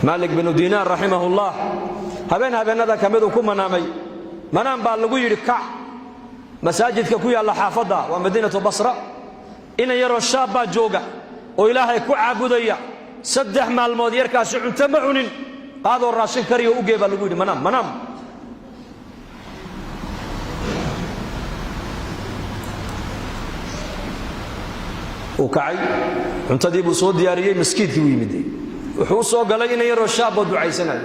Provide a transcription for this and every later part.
Maalik binu Diinaar raximahullah habeen habeennada ka miduu ku manaamay. Manaam baa lagu yidhi: kac, masaajidka ku yaalla xaafadda, waa madiinatu Basra, inan yaroo shaab baa jooga oo Ilaahay ku caabudaya. 3 maalmood yarkaasi cunto ma cunin, qaadoo raashin kariyo u gee, baa lagu yidhi. Manaam, manaam. Uu kacay, cuntadii buu soo diyaariyey, maskiidkii buu yimid. Wuxuu u soo galay inan yaroo shaab oo ducaysanaya.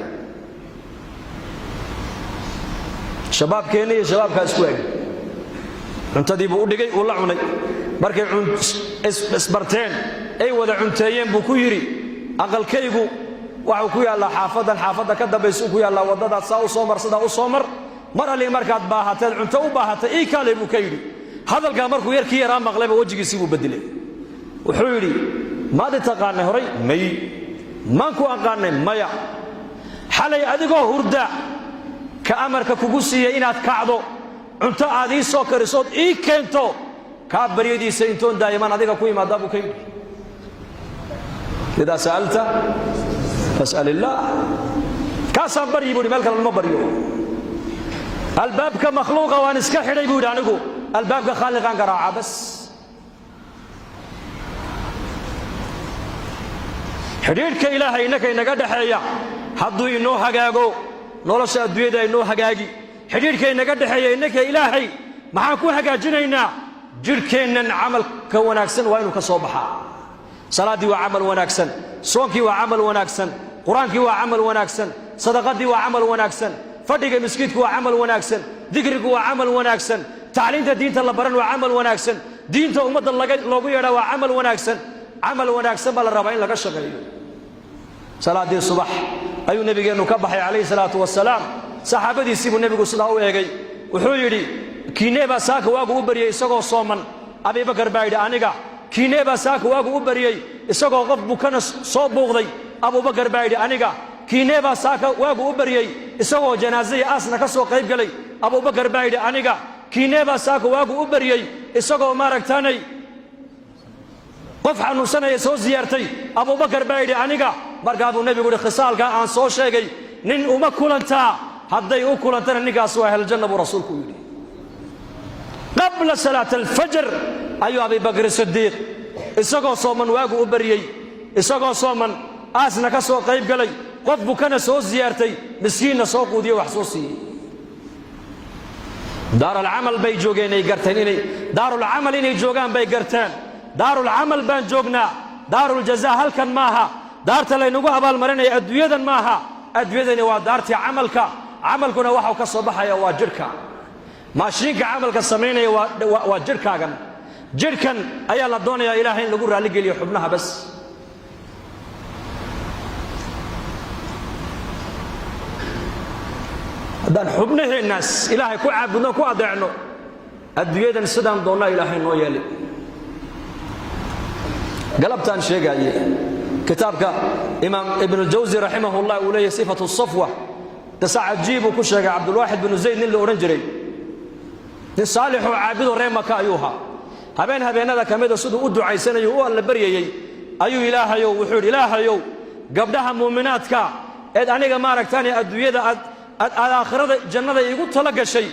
Shabaabkeenna iyo shabaabkaa isku eg. Cuntadii buu u dhigay, uu la cunay. Markay isbarteen ay wada cunteeyeen buu ku yidhi: aqalkaygu waxuu ku yaallaa xaafaddan, xaafadda ka dambaysuu ku yaallaa, waddadaad saa u soo mar, sidaa u soo mar, mar alli markaad baahateed cunto u baahatay ii kaalay, buu ka yidhi. Hadalkaa markuu yarkii yaraa maqlayba, wejigiisii buu beddelay. Wuxuu yidhi: maad i taqaanay horay? May. Maan ku aqaanay? Maya. Xalay adigoo hurda ka amarka kugu siiyey inaad kacdo, cunto aad ii soo karisood ii keento, kaa baryadiisa intoon daa'imaan adiga ku imaadaa, buu ka yidhi. Idaa sa'alta fas'al illaah. Kaasaan baryi, buu yidhi, meel kale lama baryo. Albaabka makhluuqa waan iska xidhay, buu yidhi, anigu albaabka khaaliqaan garaaca bas. Xidhiidhka Ilaahay innaka inaga dhexeeya hadduu inoo hagaago, nolosha adduunyada inoo hagaagi. Xidhiidhka inaga dhexeeya innaka Ilaahay maxaan ku hagaajinaynaa? Jidhkeennan camalka wanaagsan waa inuu ka soo baxaa. Salaaddii waa camal wanaagsan, soonkii waa camal wanaagsan, qur-aankii waa camal wanaagsan, sadaqadii waa camal wanaagsan, fadhiga miskiidku waa camal wanaagsan, dikrigu waa camal wanaagsan, tacliinta diinta la baran waa camal wanaagsan, diinta ummadda loogu yeedhaa waa camal wanaagsan. Camal wanaagsan baa la rabaa in laga shaqeeyo. Salaaddii subax ayuu nebigeennu ka baxay calayhi salaatu wasalaam. Saxaabadiisii buu nebigu sidaa u eegay. Wuxuu yidhi: kiinee baa saaka waagu u baryey isagoo sooman? Abibakar baa yidhi: aniga. Kiinee baa saaka waagu u baryey isagoo qof bukana soo buuqday? Abubakar baa yidhi: aniga. Kiinee baa saaka waagu u baryey isagoo janaasaya aasna ka soo qayb galay? Abubakar baa yidhi: aniga. Kiinee baa saaka waagu u baryey isagoo maaragtaanay qof xanuunsanaya soo siyaartay? Abubakar baa yidhi: aniga. Markaa buu nebigu yidhi: khisaalkaa aan soo sheegay nin uma kulantaa? Hadday u kulantana, ninkaas waa ahljanna, buu rasuulku yidhi. Qabla salaat alfajr ayuu Abibakr Sidiiq isagoo sooman waagu u baryey, isagoo sooman aasna ka soo qayb galay, qof bukana soo siyaartay, miskiinna soo quudiye, wax soo siiyey. Daaralcamal bay joogeen ay garteen inay daarulcamal inay joogaan bay garteen. Daarulcamal baan joognaa, daaruljazaa halkan maaha. Daarta laynagu abaalmarinaya adduunyadan maaha. Adduunyadani waa daartii camalka. Camalkuna waxau ka soo baxaya waa jidhka. Maashiinka camalka samaynaya waa jidhkaagan. Jidhkan ayaa la doonayaa Ilaahay in lagu raalligeliyo, xubnaha bas. Haddaan xubnaheennaas Ilaahay ku caabudno, ku adeecno, adduunyadan sidaan doonnaa Ilaahay noo yeeli. Galabtaan sheegaaye kitaabka Imaam Ibnuljawsi raximahullah uu leeyahy Sifatu Safwa, qisa cajiib uu ku sheegay. Cabdulwaaxid binu Zayd nin la odhan jiray, nin saalixoo caabidoo reer Maka ayuu ahaa. Habeen habeennada ka mida siduu u ducaysanayo, u alla baryayey, ayuu Ilaahayow, wuxuu yidhi: Ilaahayow, gabdhaha muuminaadka eed aniga maaragtaane adduunyada aad aad aakhirada jannada iigu tala gashay,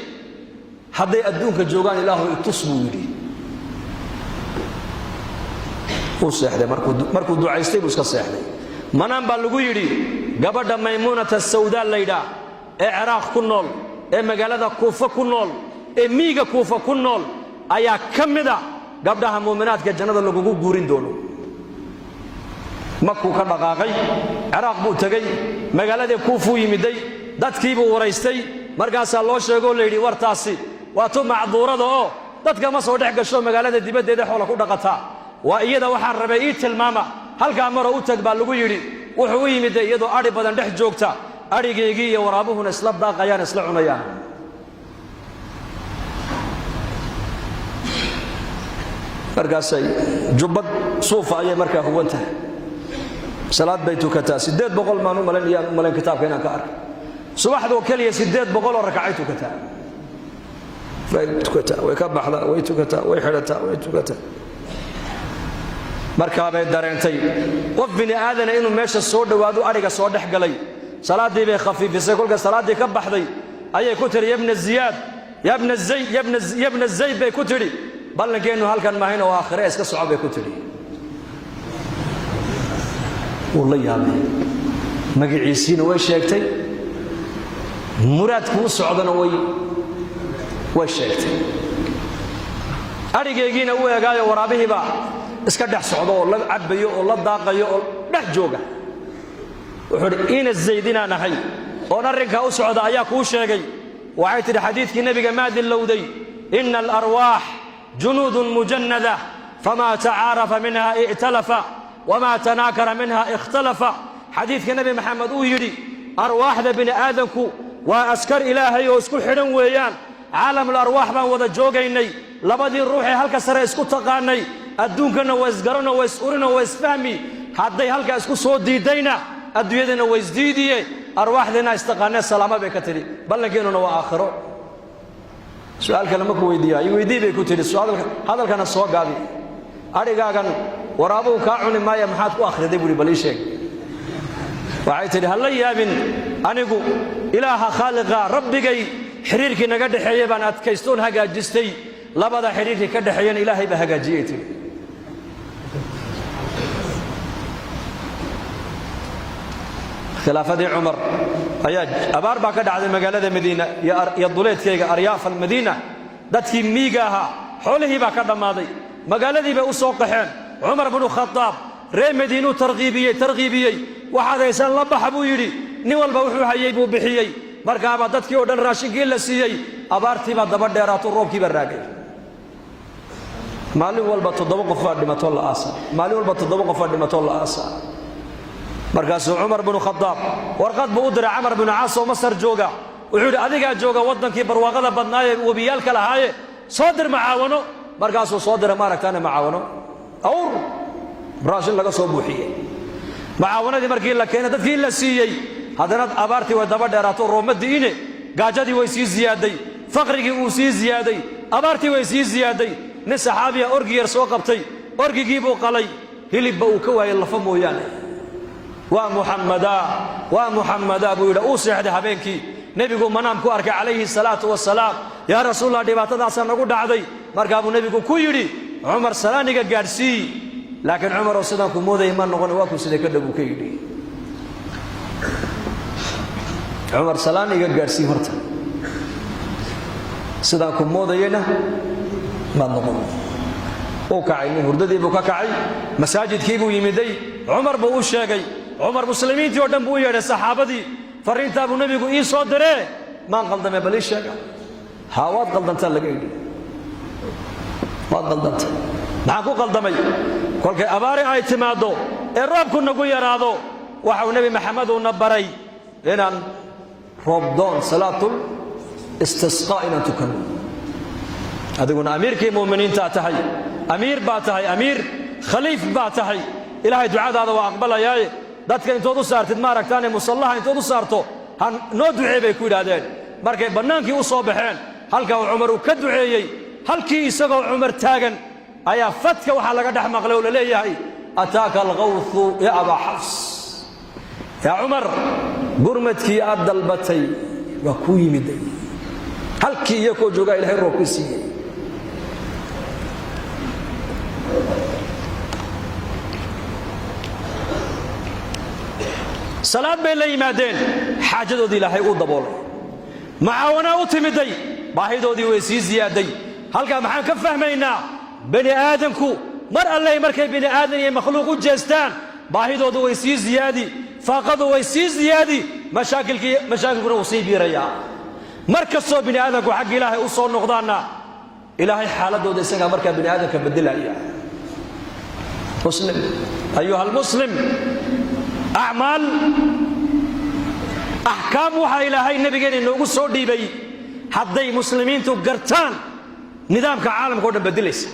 hadday adduunka joogaan, Ilaahu itus, buu yidhi. Wuu seexday. Markuu ducaystay buu iska seexday. Manaan baa lagu yidhi: gabadha Maymuunata Sawdaa laydhaa ee Ciraaq ku nool, ee magaalada Kuufa ku nool, ee miiga Kuufa ku nool ayaa ka mida gabdhaha muuminaadka jannada lagugu guurin doono. Makuu ka dhaqaaqay, Ciraaq buu tegey, magaaladii Kuufuu yimiday, dadkiibuu waraystay. Markaasaa loo sheegoo la yidhi: wartaasi waa tu macduurada oo dadka ma soo dhex gasho, magaalada dibaddeeda xoola ku dhaqataa, waa iyada. Waxaan rabay ii tilmaama, halkaa maroo u tag, baa lagu yidhi. Wuxuu u yimid iyadoo adhi badan dhex joogta, adhigaygii iyo waraabuhuna isla daaqayaan, isla cunayaan. Markaasay jubbad suufa ayay markaa huwan tahay, salaad bay tukataa. 800 maan u malayn, iyaan u malayn kitaabka inaan ka arkay, subaxdoo keliya 800 oo rakacay tukataa. Way tukataa, way ka baxdaa, way tukataa, way xidhataa, way tukataa. Markaabay dareentay qof bini aadana inuu meesha soo dhowaadu adhiga soo dhex galay. Salaaddii bay khafiifisay. Kolka salaaddii ka baxday ayay ku tidhi, yabna Ziyaad, yabna Zayd, yabna Zayd bay ku tidhi, ballankeennu halkan maahayn oo aakhire, iska soco, bay ku tidhi. Wuu la yaabay. Magaciisiina way sheegtay, muraadkuu socdana way sheegtay. Adhigaygiina u eegaayo, waraabihiibaa iska dhex socdo oo la cabbayo oo la daaqayo oo dhex jooga. Wuxuu udhi, ina Zayd inaan ahay oon arrinkaa u socda ayaa kuu sheegay. Waxay tidhi, xadiidkii nebiga maad ilowday? Ina alarwaax junuudun mujannada, famaa tacaarafa minha i'talafa, wamaa tanaakara minha ikhtalafa. Xadiidka Nebi Maxamed uu yidhi, arwaaxda bini aadanku waa askar Ilaahay oo isku xidhan weeyaan. Caalamul arwaax baan wada joogaynay. Labadii ruuxee halka sare isku taqaanay adduunkana waa isgarano, waa is-urino, waa isfahmi. Hadday halkaa isku soo diiddayna, adduunyadana waa isdiidiye. Arwaaxdeenna istaqaanee, salaamo, bay ka tidhi. Ballankeenuna waa aakhiro. Su-aal kale ma ku weydiiya? I weydii, bay ku tidhi. Hadalkana soo gaabi. Adhigaagan waraabuhu kaa cuni maaya, maxaad ku akhriday, buuhi, bal ii sheeg. Waxay tidhi, ha la yaabin, anigu Ilaaha Khaaliqa Rabbigay xidhiirkii naga dhexeeyey baan adkaystoon hagaajistay. Labada xidhiirkii ka dhexeeyana Ilaahay baa hagaajiyey, tidhi. Khilaafadii Cumar ayaa abaar baa ka dhacday magaalada Madiina iyo duleedkayga, aryaaf almadiina. Dadkii miiga ahaa xoolihii baa ka dhammaaday, magaaladii bay u soo qaxeen. Cumar bnu Khadaab reer Madiinuu tarkiibiyey, tarkiibiyey. Waxaad haysaan la baxa, buu yidhi. Nin walba wuxuu hayey buu bixiyey. Markaabaa dadkii oo dhan raashinkii la siiyey. Abaartii baa daba dheeraato, roobkii baa raagay. Maalin walba 7 qof baa dhimatoo la aasa. Maalin walba 7 qof baa dhimatoo la aasa. Markaasuu Cumar binu Khadaab warqad buu u diray Camar binu Caas oo Masar jooga. Wuxuu yidhi, adigaa jooga waddankii barwaaqada badnaaye, webiyaalka lahaaye, soo dir macaawano. Markaasuu soo diray, maaragtaane, macaawano, awr raashin laga soo buuxiyey. Macaawanadii markii la keenay, dadkii la siiyey, haddana abaartii way daba dheeraato, roomadiine gaajadii way sii ziyaaday, faqrigii uu sii ziyaaday, abaartii way sii ziyaaday. Nin saxaabiya orgi yar soo qabtay. Orgigii buu qalay, hilibba uu ka waayey, lafa mooyaane. Waa Muxammadaa, waa Muxammadaa, buu yidhi. Uu seexday habeenkii. Nebigu manaam ku arkay calayhi salaatu wasalaam. Yaa Rasuulallah, dhibaatadaasaa nagu dhacday. Markaa buu nebigu ku yidhi, Cumar salaaniga gaadhsii, laakiin Cumarow, sidaan ku moodayay ma noqon. Waa ku sidee ka dhow, buu ka yidhi. Cumar salaan iga gaadhsii horta, sidaan ku moodayayna maad noqon. Uu kacay nin, hurdadii buu ka kacay, masaajidkii buu yimiday. Cumar buu u sheegay. Cumar muslimiintii oo dhan buu u yeedhay, saxaabadii. Farriintaa buu nebigu ii soo diree, maan qaldame? Bal ii sheega. Haa, waad qaldantaa, laga yidhi, waad qaldantay. Maxaan ku qaldamay? Kolkay abaari ay timaaddo ee roobku nagu yaraado, waxau Nebi Maxamed uuna baray inaan roobdoon, salaatul istisqaa, inaan tukanno. Adiguna amiirkii mu'miniintaa tahay, amiir baa tahay, amiir khaliif baa tahay. Ilaahay ducadaada waa aqbalayaaye, dadka intood u saartid, maaragtaane, musallaha intood u saarto, ha noo ducee, bay ku yidhaahdeen. Markay bannaankii u soo baxeen, halkaa uu Cumar uu ka duceeyey, halkii isagoo Cumar taagan ayaa fadka waxaa laga dhex maqlay oo la leeyahay, ataaka alqawthu ya Abaa Xafs. Yaa Cumar, gurmadkii aad dalbatay waa kuu yimiday. Halkii iyakoo joogaa Ilahay roobkii siiyey. Salaad bay la yimaadeen, xaajadoodii Ilaahay uu daboolay. Macaawanaa u timiday, baahidoodii way sii ziyaaday. Halkaa maxaan ka fahmaynaa? Bani aadamku mar alley markay bini aadan iyo makhluuq u jeestaan, baahidoodu way sii ziyaadi, faaqadu way sii ziyaadi, mashaakilkuna wuu sii biirayaa. Mar kastoo bini aadamku xagga Ilaahay u soo noqdaanna, Ilaahay xaaladooda isagaa markaa bini aadamka bedelaya. Muslim, ayuha almuslim, acmaal, axkaam waxaa Ilaahay nabigeena inoogu soo dhiibay, hadday muslimiintu gartaan, nidaamka caalamka o dhan bedelaysa.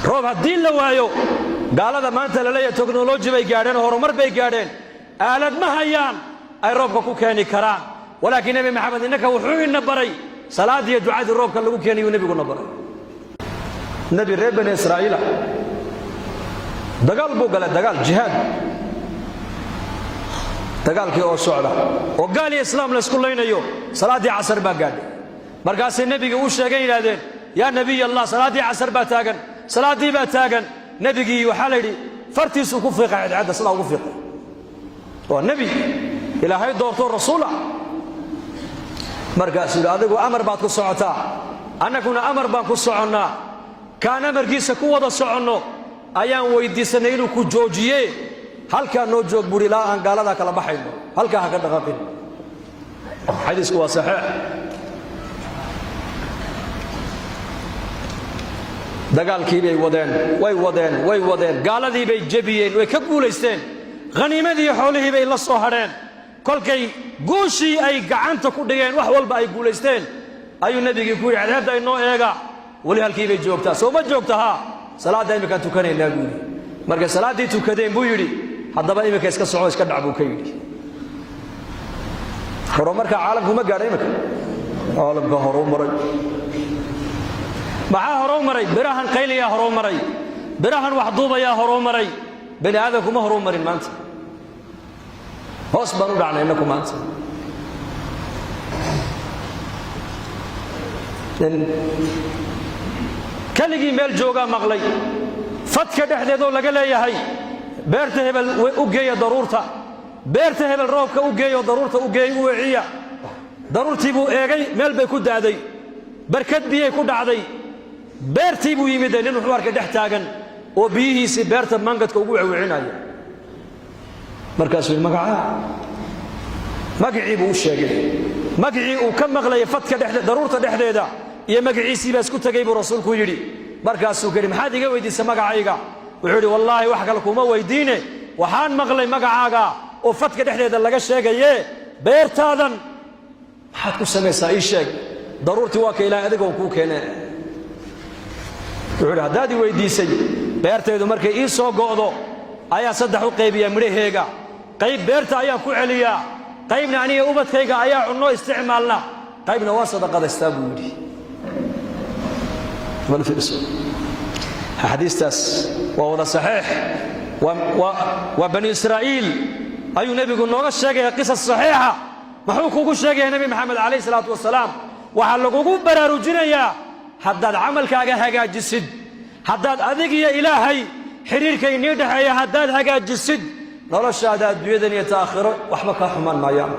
Roob haddii la waayo, gaalada maanta la leeyahay technology bay gaadheen oo horumar bay gaadheen, aalad ma hayaan ay roobka ku keeni karaan. Walaakiin Nebi Maxamed innaka wuxuu ina baray salaaddiiyo ducadii roobka lagu keenayuu nebiguna baray. Nebi reer Bani Israa'iila dagaal buu galay, dagaal jihaad. Dagaalkii oo socda oo gaal iyo islaam laysku laynayo, salaaddii casar baa gaadhay. Markaasay nebiga u sheegeen, yidhahdeen: "Yaa Nebiy Allah, salaaddii casar baa taagan, salaaddii baa taagan." Nebigii waxaa la yidhi fartiisuu ku fiiqay cadceedda, sidaa ugu fiiqay. Waa nebi Ilaahay doortoo rasuula. Markaasuu yidhi: "Adigu amar baad ku socotaa, annaguna amar baan ku soconnaa. Kaan amarkiisa ku wada soconno ayaan weyddiisannay inuu ku joojiye. Halkaa noo joog," buuri, "ilaa aan gaaladaa kala baxayno. Halkaa ha ka dhaqaaqin." Xadiisku waa saxiix. Dagaalkii bay wadeen, way wadeen, way wadeen, gaaladii bay jebiyeen, way ka guulaysteen, khaniimadii xoolihii bay la soo hadheen. Kolkay guushii ay gacanta ku dhigeen, wax walba ay guulaysteen, ayuu nebigii ku yidhi: "Cadceedda inoo eega, weli halkii bay joogtaa, soo ma joogta? Haa. Salaadda imminkaan tukanaynaa," buu yidhi. Markay salaaddii tukadeen buu yidhi: "Haddaba iminka iska soco, iska dhac," buu ka yidhi. Horumarka caalamku ma gaadha iminka? Caalamka horuu maray. Maxaa horuu maray? Birahan qayliyaa horuu maray, birahan waxduubayaa horuu maray. Bani aadamku ma horuu marin maanta. Hoos baan u dhacnay innaku maanta. Keligii meel joogaa maqlay fadka dhexdeedoo laga leeyahay: "Beerta hebel u geeya daruurta, beerta hebel roobka u geeyo, daruurta u geey, u weeciya." Daruurtii buu eegay, meel bay ku da'day, barkad biyay ku dhacday. Beertii buu yimide, nin wuxuu arkay dhex taagan oo biyihiisii beerta mangadka ugu wecwecinaya. Markaasuu yidhi: "Magacaa?" Magacii buu u sheegay. Magacii uu ka maqlayay fadka dhexde, daruurta dhexdeeda, iyo magaciisii baa isku tegay, buu rasuulku yidhi. Markaasuu ka yidhi: "Maxaad iga weydiisay magacayga?" Wuxuu yidhi: "Wallaahi wax kale kuma weydiine, waxaan maqlay magacaaga oo fadka dhexdeeda laga sheegaye. Beertaadan maxaad ku samaysaa? Ii sheeg. Daruurtii waa ka Ilaahay adigoo kuu keene." Wuxuu yidhi: "Haddaad i weydiisay, beertaydu markay ii soo go'do ayaa saddex u qaybiyaa midhaheega. Qayb beerta ayaan ku celiyaa, qaybna aniga ubadkayga ayaa cunno isticmaalna, qaybna waa sadaqadaystaa," buu yidhi. Axaadiistaas waa wada saxiix. Waa Bani Israa'iil ayuu nebigu nooga sheegaya qisas saxiixa. Muxuu kugu sheegaya Nebi Maxamed calayh isalaatu wasalaam? Waxaa lagugu baraarujinayaa haddaad camalkaaga hagaajisid, haddaad adig iyo Ilaahay xidhiirka inii dhexeeya haddaad hagaajisid, noloshaada adduunyadan iyo taakhiro waxba kaa xumaan maayaan.